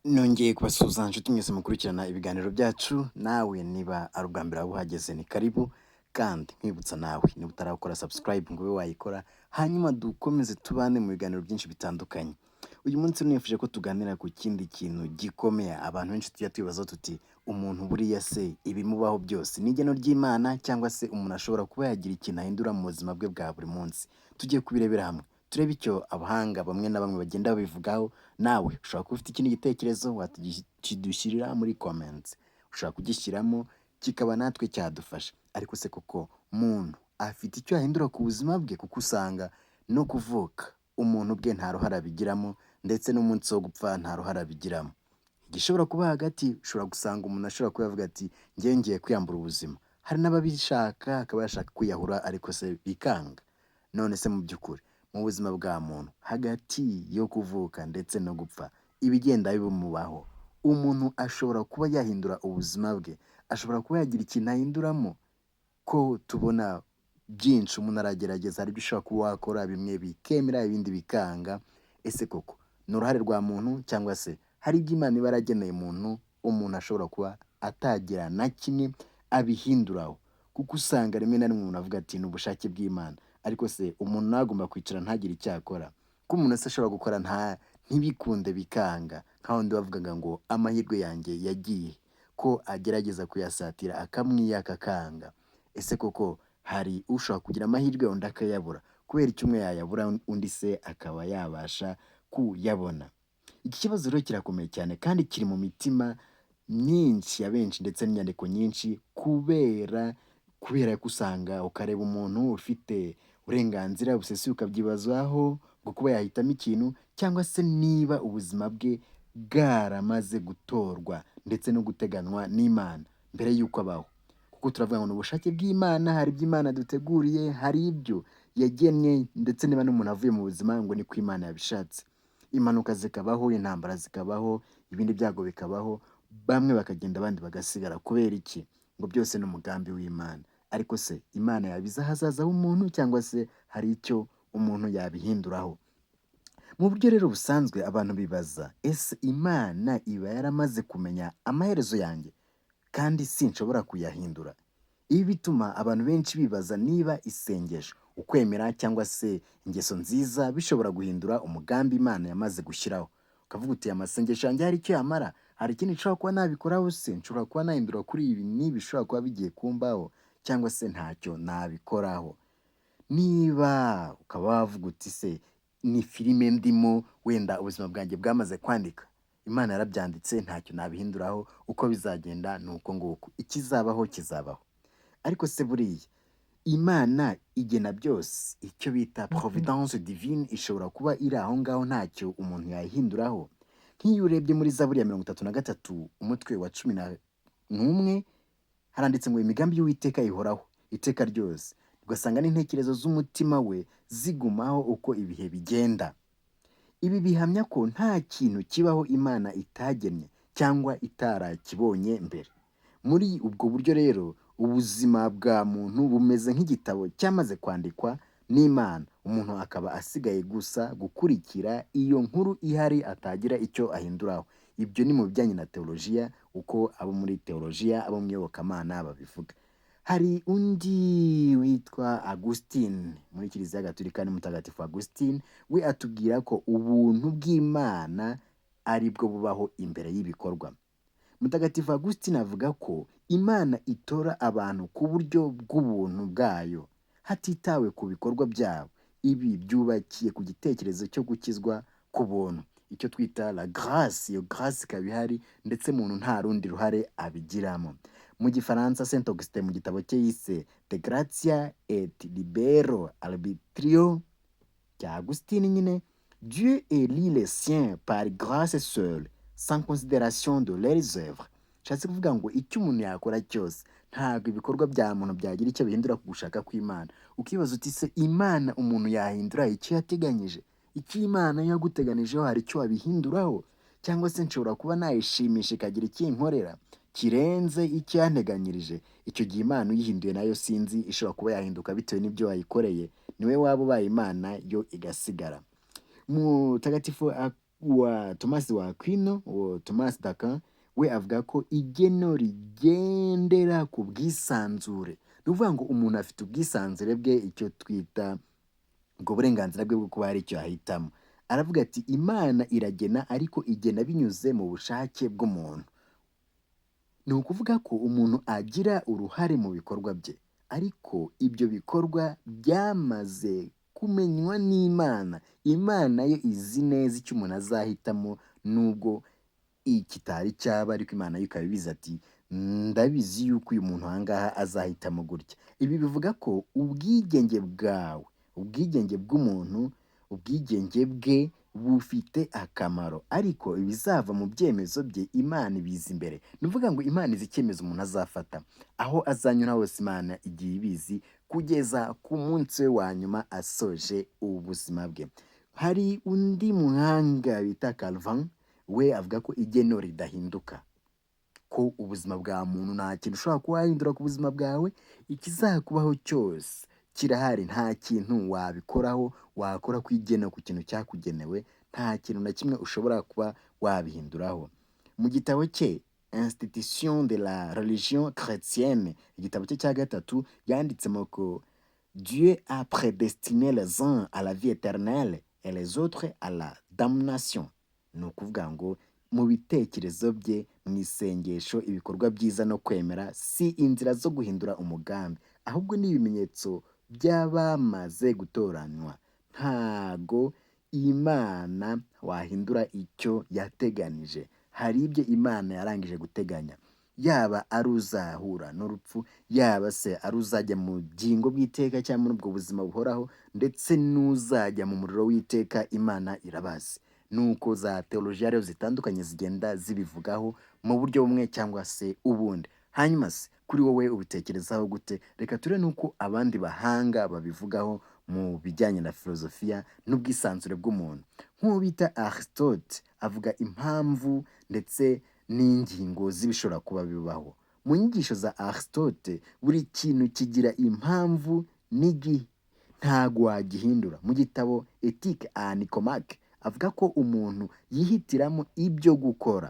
Nongeye kubasuhuza nshuti mwese mukurikirana ibiganiro byacu. Nawe niba ari ubwa mbere waba uhageze, ni karibu. Kandi nkwibutsa nawe niba utarakora subscribe ngo ube wayikora, hanyuma dukomeze tubane mu biganiro byinshi bitandukanye. Uyu munsi nifuje ko tuganira ku kindi kintu gikomeye abantu benshi tujya twibaza tuti: "Umuntu buriya se ibimubaho byose ni igeno ry'Imana, cyangwa se umuntu ashobora kuba yagira ikintu ahindura mu buzima bwe bwa buri munsi?" Tugiye kubirebera hamwe, turebe icyo abahanga bamwe na bamwe bagenda babivugaho. Nawe ushobora kuba ufite ikindi gitekerezo, wakidushyirira muri comments, ushobora kugishyiramo kikaba natwe cyadufasha. Ariko se koko muntu afite icyo yahindura ku buzima bwe? Kuko usanga no kuvuka umuntu ubwe nta ruhare abigiramo, ndetse n'umunsi wo gupfa nta ruhare abigiramo. Igishobora kuba hagati, ushobora gusanga umuntu ashobora kuba yavuga ati: "Njyewe ngiye kwiyambura ubuzima." Hari n'ababishaka, akaba yashaka kwiyahura ariko se bikanga. None se mu by'ukuri mu buzima bwa muntu, hagati yo kuvuka ndetse no gupfa, ibigenda bimubaho, umuntu ashobora kuba yahindura ubuzima bwe? Ashobora kuba yagira ikintu ahinduramo? Ko tubona byinshi umuntu aragerageza, hari ibyo ushobora kuba wakora bimwe bikemera, ibindi bikanga. Ese koko ni uruhare rwa muntu, cyangwa se hari ibyo Imana iba yarageneye umuntu, umuntu ashobora kuba atagira na kimwe abihinduraho? Kuko usanga rimwe na rimwe umuntu avuga ati: "Ni ubushake bw'Imana." Ariko se umuntu nawe agomba kwicara ntagire icyo akora? Ko umuntu se ashobora gukora ntibikunde, bikanga, nka wundi wavugaga ngo: "Amahirwe yanjye yagiye," ko agerageza kuyasatira akamwiyaka akanga. Ese koko hari ushobora kugira amahirwe undi akayabura? Kubera icyo umwe yayabura, undi se akaba yabasha kuyabona? Iki kibazo rero kirakomeye cyane kandi kiri mu mitima myinshi ya benshi, ndetse n'inyandiko nyinshi, kubera ko usanga ukareba umuntu ufite uburenganzira busesuye, ukabyibazaho bwo kuba yahitamo ikintu, cyangwa se niba ubuzima bwe bwaramaze gutorwa ndetse no guteganywa n'Imana mbere y'uko abaho. Kuko turavuga ngo ni ubushake bw'Imana, hari ibyo Imana duteguriye, hari ibyo yagennye, ndetse niba n'umuntu avuye mu buzima ngo niko Imana yabishatse. Impanuka zikabaho, intambara zikabaho, ibindi byago bikabaho, bamwe bakagenda abandi bagasigara. Kubera iki? Ngo byose ni umugambi w'Imana. Ariko se Imana yabizi ahazaza h'umuntu, cyangwa se hari icyo umuntu yabihinduraho? Mu buryo rero busanzwe abantu bibaza: "Ese Imana iba yaramaze kumenya amaherezo yanjye kandi sinshobora kuyahindura?" Ibi bituma abantu benshi bibaza niba isengesho, ukwemera cyangwa se ingeso nziza bishobora guhindura umugambi Imana yamaze gushyiraho. Ukavuga uti: "Amasengesho yanjye hari icyo yamara? Hari ikindi nshobora kuba nabikoraho se? Nshobora kuba nahindura kuri ibi n'ibi bishobora kuba bigiye kumbaho, cyangwa se ntacyo nabikoraho?" Niba ukaba wavuga uti: "Se ni filime ndimo, wenda ubuzima bwanjye bwamaze kwandika, Imana yarabyanditse, ntacyo nabihinduraho, uko bizagenda ni uko nguko, ikizabaho kizabaho." Ariko se buriya Imana igena byose, icyo bita providence divine, ishobora kuba iri aho ngaho, ntacyo umuntu yayihinduraho? Nk'iyo urebye muri Zaburi ya 33, umutwe wa 11, haranditse ngo: "Imigambi y'Uwiteka ihoraho iteka ryose," ugasanga n'intekerezo z'umutima we zigumaho uko ibihe bigenda. Ibi bihamya ko nta kintu kibaho Imana itagennye cyangwa itarakibonye mbere. Muri ubwo buryo rero, ubuzima bwa muntu bumeze nk'igitabo cyamaze kwandikwa n'Imana, umuntu akaba asigaye gusa gukurikira iyo nkuru ihari, atagira icyo ahinduraho. Ibyo ni mu bijyanye na teolojiya, uko abo muri teolojiya, abo mu iyobokamana babivuga. Hari undi witwa Augustine muri Kiliziya Gatolika, ni Mutagatifu Augustine. We atubwira ko ubuntu bw'Imana ari bwo bubaho imbere y'ibikorwa. Mutagatifu Augustine avuga ko Imana itora abantu ku buryo bw'ubuntu bwayo, hatitawe ku bikorwa byabo. Ibi byubakiye ku gitekerezo cyo gukizwa ku buntu, icyo twita la grâce. Iyo grâce ikaba ihari, ndetse muntu nta rundi ruhare abigiramo. Mu Gifaransa, Saint Augustin mu gitabo cye yise De Gratia et Libero Arbitrio cya Augustine nyine: "Dieu élit les siens par grâce seule, sans considération de leurs œuvres." Nshatse kuvuga ngo icyo umuntu yakora cyose, ntabwo ibikorwa bya muntu byagira icyo bihindura ku gushaka kw'Imana. Ukibaza uti: "Se Imana, umuntu yahindura icyo yateganyije? Icyo Imana yaguteganijeho hari icyo wabihinduraho? Cyangwa se nshobora kuba nayishimisha ikagira icyo inkorera kirenze icyo yanteganyirije?" Icyo gihe Imana uyihinduye nayo sinzi, ishobora kuba yahinduka bitewe n'ibyo wayikoreye, niwe waba ubaye Imana, yo igasigara. Mutagatifu Wa Thomas wa Aquino, uwo Thomas d'Aquin, we avuga ko igeno rigendera ku bwisanzure. Ni ukuvuga ngo umuntu afite ubwisanzure bwe, icyo twita ubwo burenganzira bwe bwo kuba hari icyo yahitamo. Aravuga ati: "Imana iragena, ariko igena binyuze mu bushake bw'umuntu." Ni ukuvuga ko umuntu agira uruhare mu bikorwa bye, ariko ibyo bikorwa byamaze kumenywa n'Imana. Imana yo izi neza icyo umuntu azahitamo, nubwo kitari cyaba, ariko Imana yo ikaba ibizi, ati: "Ndabizi yuko uyu muntu aha ngaha azahitamo gutya." Ibi bivuga ko ubwigenge bwawe, ubwigenge bw'umuntu, ubwigenge bwe bufite akamaro, ariko ibizava mu byemezo bye Imana ibizi imbere. Ni ukuvuga ngo Imana izi icyemezo umuntu azafata, aho azanyura hose Imana igiye ibizi, kugeza ku munsi we wa nyuma asoje ubuzima bwe. Hari undi muhanga bita Calvin, we avuga ko igeno ridahinduka, ko ubuzima bwa muntu nta kintu ushobora kuba wahindura ku buzima bwawe, ikizakubaho cyose kirahari, nta kintu wabikoraho wakora ku igeno, ku kintu cyakugenewe, nta kintu na kimwe ushobora kuba wabihinduraho. Mu gitabo cye Institution de la religion chrétienne, igitabo cye cya gatatu, yanditsemo ko Dieu a prédestiné les uns à la vie éternelle et les autres à la damnation. Ni ukuvuga ngo mu bitekerezo bye, mu isengesho, ibikorwa byiza no kwemera si inzira zo guhindura umugambi, ahubwo ni ibimenyetso by'abamaze gutoranywa. Ntago Imana wahindura icyo yateganije. Hari ibyo Imana yarangije guteganya, yaba ari uzahura n'urupfu, yaba se ari uzajya mu bugingo bw'iteka cyangwa muri ubwo buzima buhoraho, ndetse n'uzajya mu muriro w'iteka, Imana irabazi. Nuko za théologie rero zitandukanye zigenda zibivugaho mu buryo bumwe cyangwa se ubundi. Hanyuma se kuri wowe ubitekerezaho gute? Reka turebe n'uko abandi bahanga babivugaho mu bijyanye na filozofiya n'ubwisanzure bw'umuntu. Nk'uwo bita Aristote avuga impamvu ndetse n'ingingo z'ibishobora kuba bibaho. Mu nyigisho za Aristote, buri kintu kigira impamvu n'igihe, ntago wagihindura. Mu gitabo Éthique à Nicomaque avuga ko umuntu yihitiramo ibyo gukora: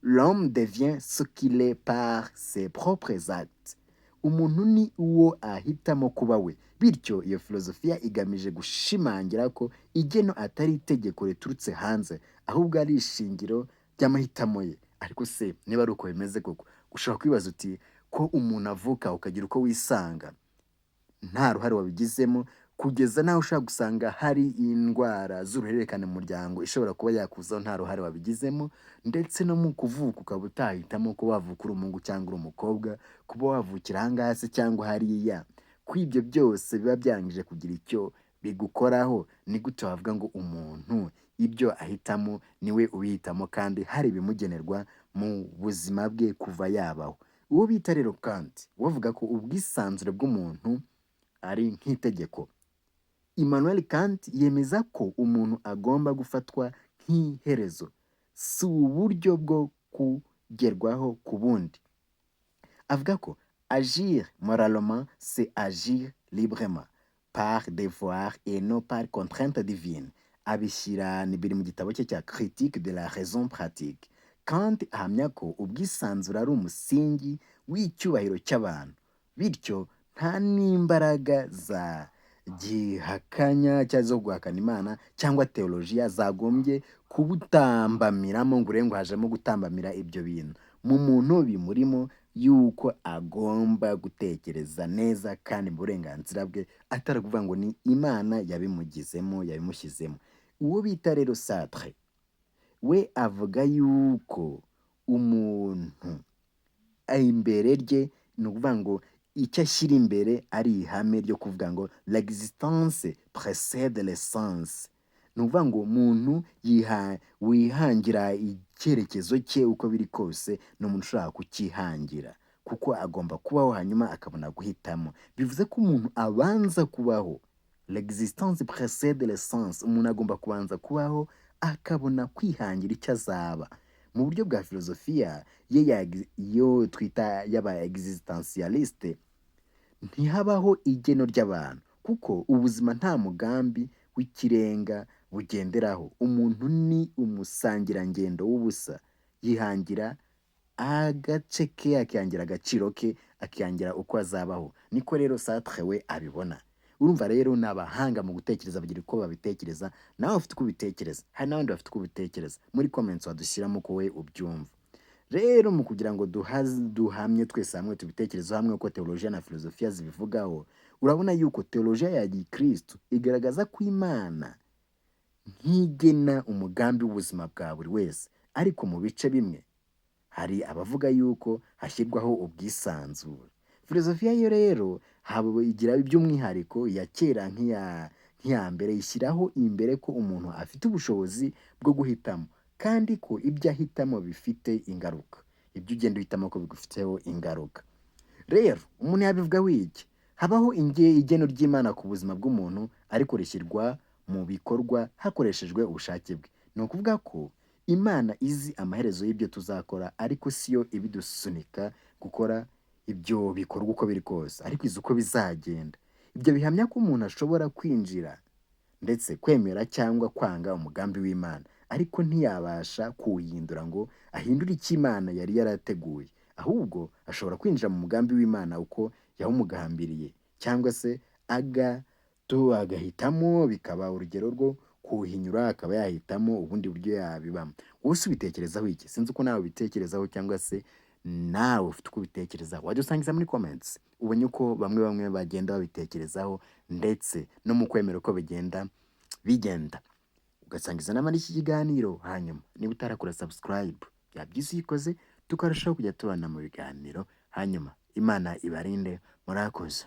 "L'homme devient ce qu'il est par ses propres actes." Umuntu ni uwo ahitamo kuba we. Bityo iyo filozofiya igamije gushimangira ko igeno atari itegeko riturutse hanze, ahubwo ari ishingiro ry'amahitamo ye. Ariko se niba ari uko bimeze koko, ushobora kwibaza uti: "Ko umuntu avuka ukagira uko wisanga nta ruhare wabigizemo, kugeza n'aho ushobora gusanga hari indwara z'uruhererekane mu muryango ishobora kuba yakuzaho nta ruhare wabigizemo, ndetse no mu kuvuka ukaba utahitamo ko wavuka uri umuhungu cyangwa uri umukobwa, kuba wavukira aha ngaha se cyangwa hariya, ko ibyo byose biba byarangije kugira icyo bigukoraho, ni gute wavuga ngo umuntu ibyo ahitamo niwe ubihitamo kandi hari ibimugenerwa mu buzima bwe kuva yabaho?" Uwo bita rero Kant we avuga ko ubwisanzure bw'umuntu ari nk'itegeko. Immanuel Kant yemeza ko umuntu agomba gufatwa nk'iherezo, si uburyo bwo kugerwaho ku bundi. Avuga ko agir moralement, c'est agir librement par devoir et non par contrainte divine. Abishyira ni biri mu gitabo cye cya Critique de la raison pratique. Kant ahamya ko ubwisanzure ari umusingi w'icyubahiro cy'abantu, bityo nta n'imbaraga za gihakanya cyangwa zo guhakana Imana cyangwa théologie zagombye kubutambamiramo, ngo urebe ngo hajemo gutambamira ibyo bintu mu muntu bimurimo, yuko agomba gutekereza neza kandi mu burenganzira bwe, atari ukuvuga ngo ni Imana yabimugizemo, yabimushyizemo. Uwo bita rero Sartre we avuga yuko umuntu imbere rye, ni ukuvuga ngo icyo ashyira imbere ari ihame ryo kuvuga ngo "l'existence précède l'essence". Ni ukuvuga ngo umuntu wihangira icyerekezo cye, uko biri kose ni umuntu ushobora kucyihangira, kuko agomba kubaho hanyuma akabona guhitamo. Bivuze ko umuntu abanza kubaho, l'existence précède l'essence, umuntu agomba kubanza kubaho akabona kwihangira icyo azaba. Mu buryo bwa filozofiya ye, iyo twita y'aba existentialiste, ntihabaho igeno ry'abantu, kuko ubuzima nta mugambi w'ikirenga. bugenderaho. Umuntu ni umusangirangendo w'ubusa, yihangira agace ke, akihangira agaciro ke, akihangira uko azabaho. Niko rero Sartre we abibona. Urumva rero ni abahanga mu gutekereza, bagira uko babitekereza. Nawe ufite uko ubitekereza, hari n'abandi bafite uko ubitekereza. Muri comments wadushyiramo uko we ubyumva. Rero mu kugira ngo duhamye twese hamwe, tubitekerezo hamwe uko teolojiya na filozofiya zibivugaho, urabona yuko teolojiya ya gikristo igaragaza ko Imana nk'igena umugambi w'ubuzima bwa buri wese, ariko mu bice bimwe hari abavuga yuko hashyirwaho ubwisanzure. Filozofiya yo rero haba igira by'umwihariko iya kera nk'iya mbere, ishyiraho imbere ko umuntu afite ubushobozi bwo guhitamo, kandi ko ibyo ahitamo bifite ingaruka, ibyo ugenda uhitamo ko bigufiteho ingaruka. Rero umuntu yabivugaho iki? Habaho igeno ry'Imana ku buzima bw'umuntu, ariko rishyirwa mu bikorwa hakoreshejwe ubushake bwe. Ni ukuvuga ko Imana izi amaherezo y'ibyo tuzakora, ariko si yo ibidusunika gukora ibyo bikorwa uko biri kose, ariko izi uko bizagenda. Ibyo bihamya ko umuntu ashobora kwinjira ndetse kwemera cyangwa kwanga umugambi w'Imana, ariko ntiyabasha kuwuhindura ngo ahindure icyo Imana yari yarateguye. Ahubwo ashobora kwinjira mu mugambi w'Imana uko yawumugambiriye, cyangwa se agahitamo, bikaba urugero rwo kuwuhinyura, akaba yahitamo ubundi buryo yabibamo. Wowe se ubitekerezaho iki? Sinzi uko nawe ubitekerezaho, cyangwa se nawe ufite uko ubitekerezaho. Wajya usangiza muri comments, ubonye uko bamwe bamwe bagenda babitekerezaho, ndetse no mu kwemera uko bigenda bigenda, ugasangiza n'abandi iki kiganiro. Hanyuma niba utarakora subscribe, byaba byiza uyikoze, tukarushaho kujya tubana mu biganiro. Hanyuma Imana ibarinde. Murakoze.